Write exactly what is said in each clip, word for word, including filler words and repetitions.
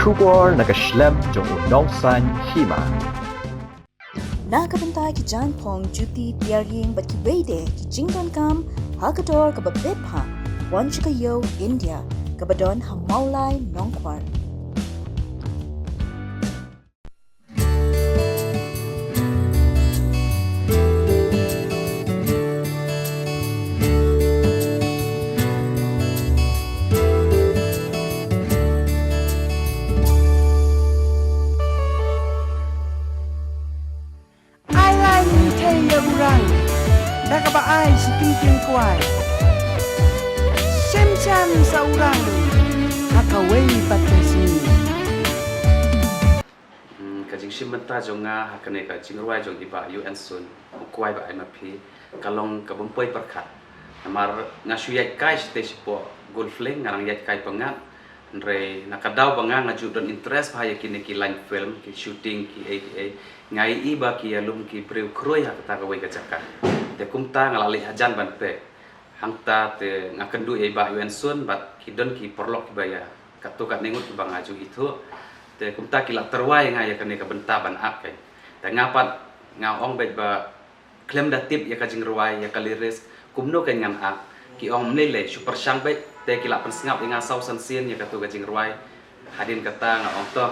Khubor na ka shlem jong u nongsaiñ hima. Na ka bynta ki jaiñphong, juti, tiar ïing bad kiwei de ki jingdonkam ha ka dor kaba bit bha, wan sha ka ïew India kaba don ha Mawlai Nongkwar. Ai lai ngi thei ïa u rang da kaba ai shi king king kwai. Shem shem sa u rang ha kawei pat ka sngi. Hmm, ka jingshim bynta jong nga ha kane ka jingrwai jong i Bah U N Sun, U Kwai Ba Ai Ma Phi, ka long ka bym poi pyrkhat. Namar nga shu ïaid kai shatei shapoh Golf Link, nga dang ïaid kai pyngngad. Hynrei na ka daw ba nga, nga ju don interest bha ïa kine ki line film, ki shooting, ki ei ki ei, nga ïohi ba ki ïalum ki briew khrui ha kata kawei ka jaka. Te kumta nga la leit hajan ban peit. Hangta te nga kynduh ïa i Bah U N Sun bad ki don ki paralok kiba ïa katto katne ngut kiba nga ju ithuh. Te kumta ki la tyrwa ïa nga ïa kane ka bynta ban act. Te nga pat nga ong beit ba khlem da tip ïa ka jingrwai, ïa ka lyrics, kumno kan ngan act. Ki ong, ym lei lei, shu pyrshang beit. Te ki la pynsngap ïa nga saw san sien ïa kato ka jingrwai. Hadien kata nga ong, to,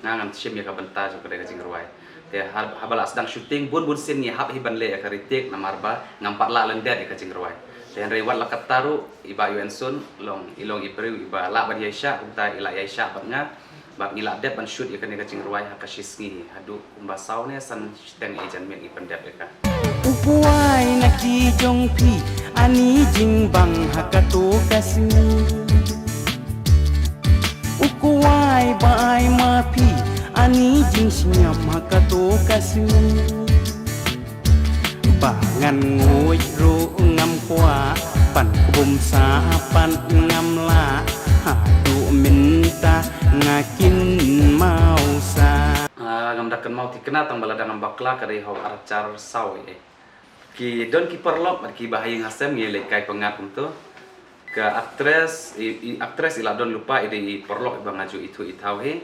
nga ngan shim ïa ka bynta jong kane ka jingrwai. Te ha-, haba la sdang shooting, bun bun sien ngi hap hi ban leh ïa ka retake namar ba ngam pat lah lyndet ïa ka jingrwai. Te hynrei wat la katta ruh, i Bah U N Sun long, i long i briew iba lah ban ïaishah, kumta i la ïaishah bad nga. Bad ngi la dep ban shoot ïa kane ka jingrwai ha ka shi sngi, haduh kumba saw ne san shiteng janmiet ngi pyndep ïa ka. U kwai na ki jong phi, ani jingbang ha kato ka sngi. U kwai ba ai ma phi, ani jingsngap ha kato ka sngi. Ba ngan nguid ruh ngam kwah, ban kbum sa pat ngam lah, haduh mynta nga kynmaw sa. Ah, ngam da kynmaw thikna tang ba lada ngam bakla ka dei ha u ar hajar saw eh. Ki don ki paralok bad kiba ha ïing ha sem ngi leit kai pyngngad kumto. Ka actress, i, i actress i la don lypa, i dei i paralok iba nga ju ithuh ithaw hi.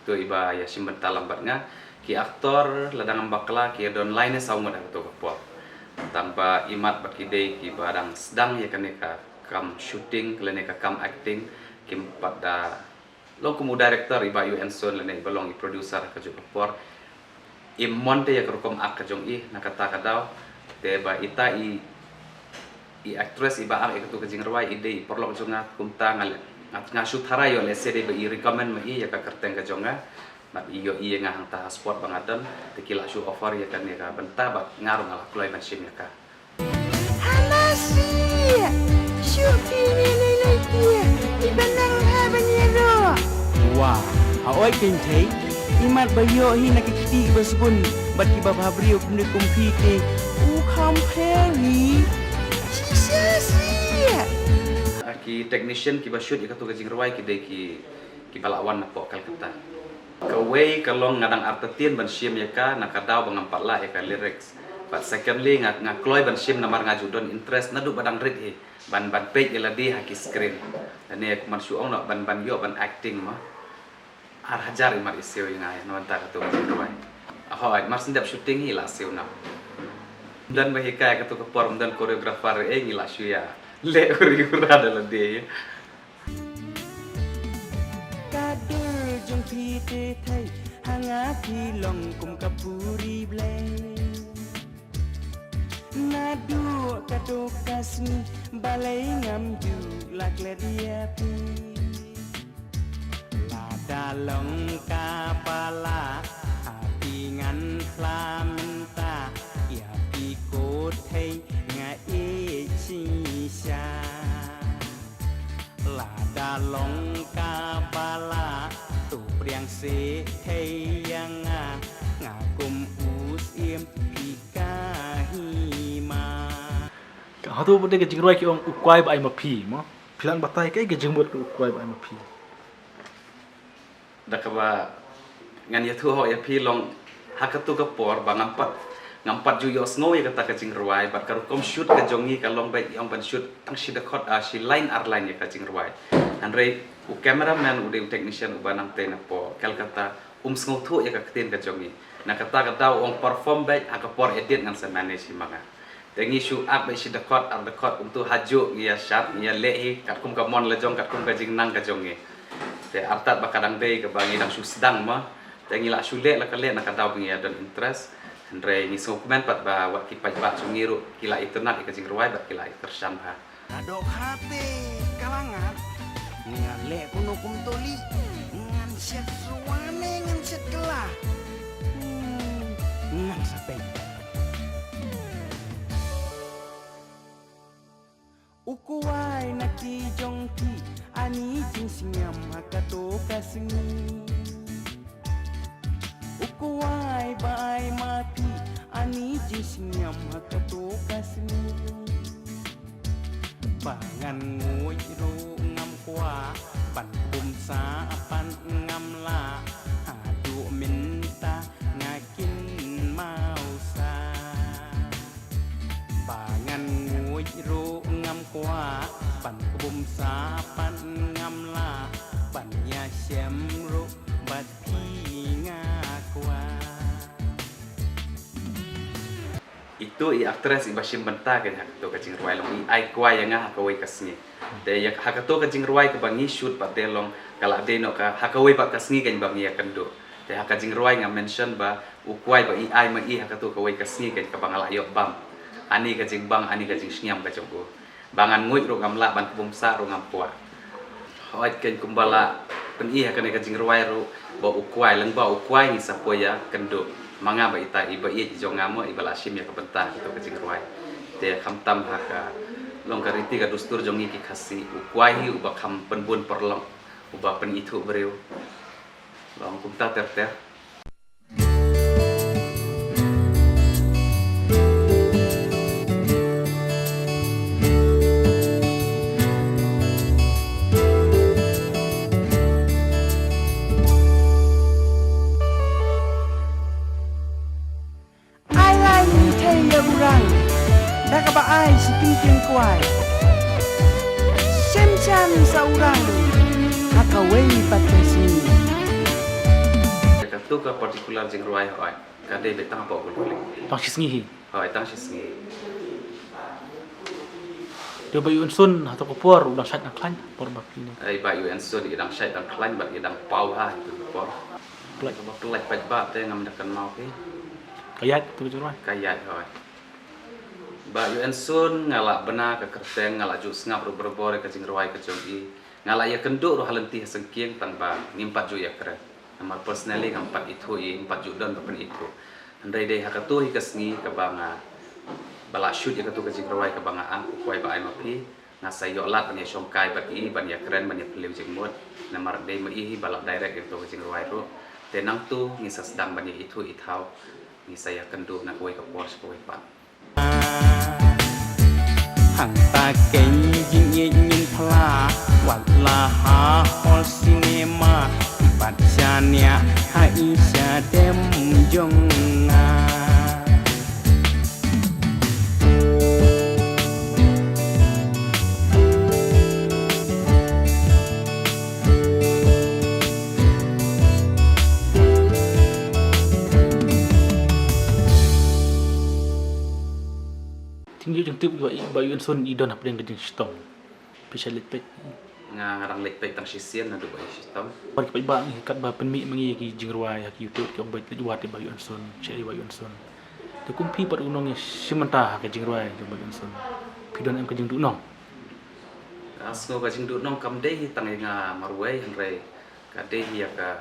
To iba ïa shim bynta lang bad nga. Ki actor lada ngam bakla ki ïa don lai ne saw ngut ha kato ka por. Tang ba imat ba ki dei kiba dang sdang ïa kane ka kam shooting lane ka kam acting, kim pat da long kum u director i Bah U N Sun lane iba long i producer ha kajuh ka por. Im mon te ïa ka rukom act ka jong i na kata ka daw. Te ba ita i, i actress iba act ïa kato ka jingrwai i dei i paralok jong nga, kumta nga leh, nga, nga shu tharai ïoh lehse dei ba i recommend ma i ïa ka kyrteng ka jong nga. Bad i ïohi ïa nga hangta ha spot ba nga don, te ki la shu offer ïa kane ka bynta bad nga ruh nga la kloi ban shim ïa ka. Hana shi! Shu phi ne lei lei phi, iba nang ha ban ïaroh. Wah, ha oi kein thei, imat ba ïoh hi na ki kti ba sbun bad kiba bha briew kumne kum phi te. U kham pher hi. Shisha shi. Ah, ki technician kiba shoot ïa kato ka jingrwai ki dei ki, kiba la wan napoh Calcutta. Kawei ka long nga dang artatien ban shim ïa ka na ka daw ba ngam pat lah ïa ka lyrics. But secondly nga, nga kloi ban shim namar nga ju don interest naduh ba dang rit hi ban, ban peit ïa lade ha ki screen. Lane kumban shu ong noh ban, ban ïoh ban acting ma. Ar hajar imat i siew ïa nga ïa na bynta kato ka jingrwai. Hooid, mar shu dep shooting hi la siew noh. Ym don ba hikai kato ka por, ym don choreographer eh, ngi la shu ïa leh uri ura da lade. Ka dur jong phi te thei, ha nga phi long kum ka puri blei. Naduh kato ka sngi balei ngam ju la klet ïa phi. Lada long kaba lah ha phi ngan phla mynta ïa phi ko thei nga ïeit shisha. Lada long kaba lah to priang seh thei ïa nga, nga kum u syiem phi ka hima. Hato ba dei ka jingrwai ki ong u kwai ba ai ma phi mo? Phi lah ban batai kaei ka jingmut ka u kwai ba ai ma phi? Da kaba ngan ïathuh hok ïa phi long ha kato ka por ba ngam pat, ngam pat ju ïohsngew ïa kata ka jingrwai, bad ka rukom shoot ka jong ngi ka long ba ïong ban shoot tang shi dkhot, ah, shi line ar line ïa ka jingrwai. Hynrei u cameraman u dei u technician uba nangtei na pdeng Kolkata, um sngewthuh ïa ka ktien ka jong ngi. Na kata ka daw u ong perform beit, ha ka por edit ngan sa manage hi ma nga. Te ngi shu ak beit shi dkhot ar dkhot, kumta hajuh ngi ïa shad, ngi ïa leh hi katkum ka mon la jong, katkum ka jingnang ka jong ngi. Te artat ba ka dang dei kaba ngi dang shu sdang ma. Te ngi la shu leh la ka leh na ka daw ba ngi ïa don interest. Hynrei ngi sngewkmen pat ba wat ki paidbah jong ngi ruh ki la itynnad ïa ka jingrwai bad ki la kyrshan bha. Ka dohkha te ka la ngat, nga leh kumno kumto lei, ngan shet shuwa ne ngan shet kylla. Hmm, ngan sa peit. U kwai na ki jong ki, ani jingsngewsih ha kato ka sngi. U kwai ba ai ma phi, ani jingsngewsih ha kato ka sngi. Ba ngan nguid ruh ngam kwah, ban bumsa pat ngam lah, haduh mynta nga kynmaw sa. Ba ngan nguid ruh ngam kwah, ban bumsa pat ngam lah, ban ïashem ruh bad phi nga kwah. Ito i actress iba shim bynta ka ha kato ka jingrwai long i ai kwai ïa nga ha kawei ka sngi. Te ïa ha kato ka jingrwai kaba ngi shoot pat te long ka la dei noh ka ha kawei pat ka sngi kan ba ngi ïa kynduh. Te ha ka jingrwai nga mention ba u kwai ba i ai ma i ha kato kawei ka sngi kan kaba nga la ïoh bam. Ani ka jingbang, ani ka jingsngewsih ka jong u. Ba ngan nguid ruh ngam lah, ban bumsa ruh ngam kwah. Hooid, kan kumba la pyni ha kane ka jingrwai ruh ba u kwai, lyngba u kwai ngi sa poi ïa kynduh. Ma nga ba ita iba ïeit jong nga mo iba la shim ïa ka bynta ha kato ka jingrwai. Te khamtam ha ka long ka riti ka dustur jong ngi ki Khasi, u kwai hi uba kham pynbun pynlong, uba pynithuh briew. Long kumta ter ter. Ai lai ngi thei ïa u rang da kaba ai shi kyntien kwai. Shem shem sa u rang ha kawei pat ka sngi. Kato ka particular jingrwai hooid ka dei beit tang hapoh Gulklik. Tang shi sngi hi. Hooid, tang shi sngi. Te Bah Ïoh Ensun hato ka por u dang shait dang khlaiñ por ba phi ne. Ai Bah Ïoh Ensun i dang shait dang khlaiñ bad i dang paw ha ito ka por. Pynlait. Kaba pynlait paidbah te ngam da kynmaw phi. Ka ïaid tu ka jingrwai. Ka ïaid hooid. Bah Ïoh Ensun nga la bna ka kyrteng, nga la ju sngap ruh barabor ïa ka jingrwai ka jong i. Nga la ïa kynduh ruh ha lynti ha syngkien tang ba ngim pat ju ïa kren. Namar personally ngam pat ithuh i, ngim pat ju don ba pynithuh. Hynrei dei ha kato hi ka sngi kaba nga ba la shoot ïa kato ka jingrwai kaba nga ang, u kwai ba ai ma phi. Nga sa ïoh lad ban ïa shongkai bad i, ban ïa kren, ban ïa phylliew jingmut. Namar dei ma i hi ba la direct ïa kato ka jingrwai ruh. Te nangto ngi sa sdang ban ïa ithuh i thaw. Ngi sa ïa kynduh na kawei ka por sha kawei pat. Hangta kein jingïeit ngin phla, wat la ha hall cinema, bad shaniah ha i shadem jong nga. Te ngi ju tip ba i, Bah Ïoh Ensun i don hapdeng ka jingshitom. Phi shait leit peit? Nga, nga dang leit peit tang shisien naduh ba i shitom. Wat ki paidbah ngi katba pynmih ma ngi ki jingrwai ha ki YouTube ki ong ba leit wad ïa Bah Ïoh Ensun, shait ïa Bah Ïoh Ensun. Te kum phi pat u nongshim bynta ha ka jingrwai jong Bah Ïoh Ensun, phi don em ka jingduhnong? Nga sngew ka jingduhnong kam dei hi tang ïa nga marwei, hynrei ka dei hi ïa ka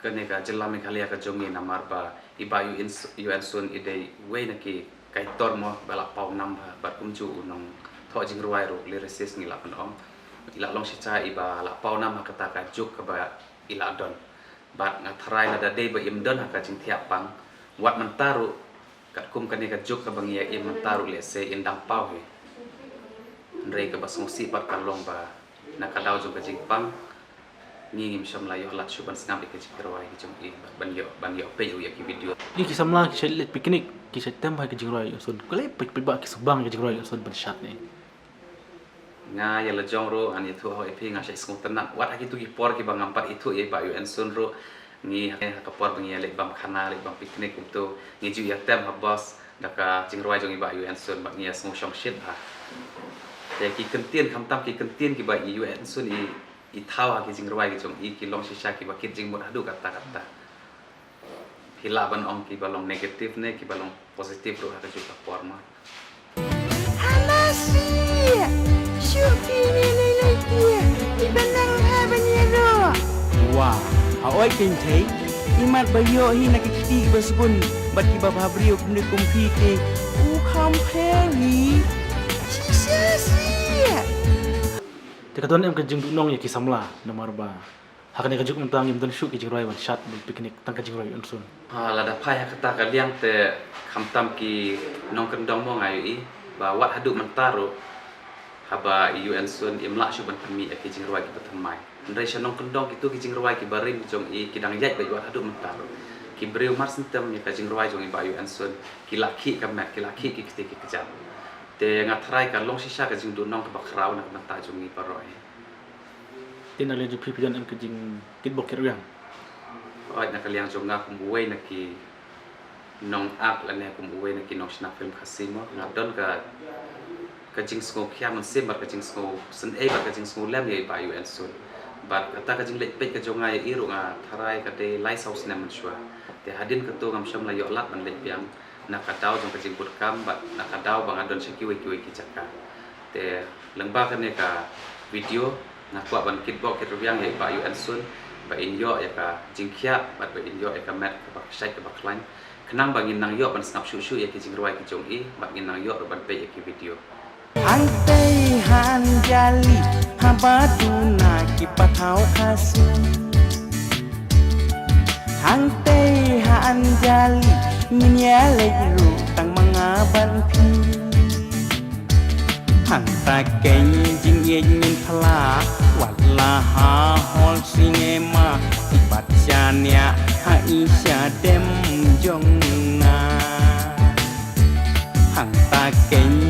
kane ka jylla Meghalaya ka jong ngi, namar ba i Bah Ïoh Ens-, Ïoh Ensun i dei uwei na ki kaitor mo ba la paw nam bha, bad kumjuh u nongthoh jingrwai ruh, lyricist ngi lah ban ong. I la long shisha iba la paw nam ha kata ka juk kaba i la don. Bad nga tharai lada dei ba im don ha ka jingthiah pang, wat mynta ruh katkum kane ka juk kaba ngi ïa im mynta ruh lehse in dang paw hi. Hynrei kaba sngewsih pat ka long ba na ka daw jong ka jingpang ngi ngim shym la ïoh lad shuh ban sngap ïa ka jingrwai ka jong i, ban ïoh, ban ïoh peit ruh ïa ki video. Ki, ki samla ki shait leit picnic, ki shait tem ha ka jingrwai Ïoh Ensun. Khublei peit, peit ba ki sngewbang ka jingrwai Ïoh Ensun ban shad ne. Nga ïa la jong ruh ngan ïathuh ha ïa phi, nga shait sngewtynnat wat ha kitu ki por kiba ngam pat ithuh ïa i Bah Ïoh Ensun ruh. Ngi ha ka por ba ngi ïa leit bam khana, leit bam picnic kumtu, ngi ju ïa tem ha bus da ka jingrwai jong i Bah Ïoh Ensun bad ngi ïa sngewshong shit bha. Te ki kyntien, khamtam ki kyntien kiba i Ïoh Ensun i, i thaw ha ki jingrwai ki jong i ki long shisha kiba kit jingmut haduh katta katta. Phi lah ban ong kiba long negative ne kiba long positive ruh ha kajuh ka por ma. Hana shi! Shu phi ne lei lei phi! Iba nang ha ban ïa ruh! Wa, ha oi kein thei, imat ba ïoh hi na ki kti kiba sbun, bad kiba bha briew kumne kum phi te, u kham pher hi. Shisha shi! Te ka don em ka jingduhnong ïa ki samla namar ba ha kane ka juk mynta ngim don shuh ki jingrwai ban shad ban picnic tang ka jingrwai Ïoh Ensun. Ha, lada phai ha kata ka liang te khamtam ki nongkyndong mo nga ïohi ba wat haduh mynta ruh haba i Ïoh Ensun im lah shuh ban pynmih ïa ki jingrwai kiba thymmai. Hynrei sha nongkyndong kitu ki jingrwai kiba rim jong i ki dang ïaid beit wat haduh mynta ruh. Ki briew mar syntem ïa ka jingrwai jong i Bah Ïoh Ensun ki la khih ka met, ki la khih ki kti ki kjat. Te nga tharai ka long shisha ka jingduhnong kaba khraw na ka bynta jong ngi baroh hi. Te na liang jong phi phi don em ka jingkitbok kitrwiang? Oi, na ka liang jong nga kum uwei na ki nongak lane kum uwei na ki nongshna film Khasi mo, nga don ka, ka jingsngew khia mynsiem bad ka jingsngew synei bad ka jingsngew lem ïa i Bah Ïoh Ensun. Bad kata ka jingleit peit ka jong nga ïa i ruh nga tharai ka dei lai saw snem mynshuwa. Te hadien kato ngam shym la ïoh lad ban leit biang na ka daw jong ka jingbud kam bad na ka daw ba nga don sha kiwei kiwei ki jaka. Te lyngba kane ka video nga kwah ban kitbok kitrwiang ïa i Bah Ïoh Ensun ba in ïoh ïa ka jingkhiah bad ba in ïoh ïa ka met kaba shait kaba khlaiñ. Khnang ba ngin nang ïoh ban sngap shuh shuh ïa ki jingrwai ki jong i bad ngin nang ïoh ruh ban peit ïa ki video. Hangtei ha Anjali haba duna ki pathaw Khasi. Hangtei ha Anjali ngin ïa leit ruh tang ma nga bad phi. Hangta kein jingïeit ngin phla wat la ha hall cinema, i bat shaniah ha i shadem jong nga. Hangta kein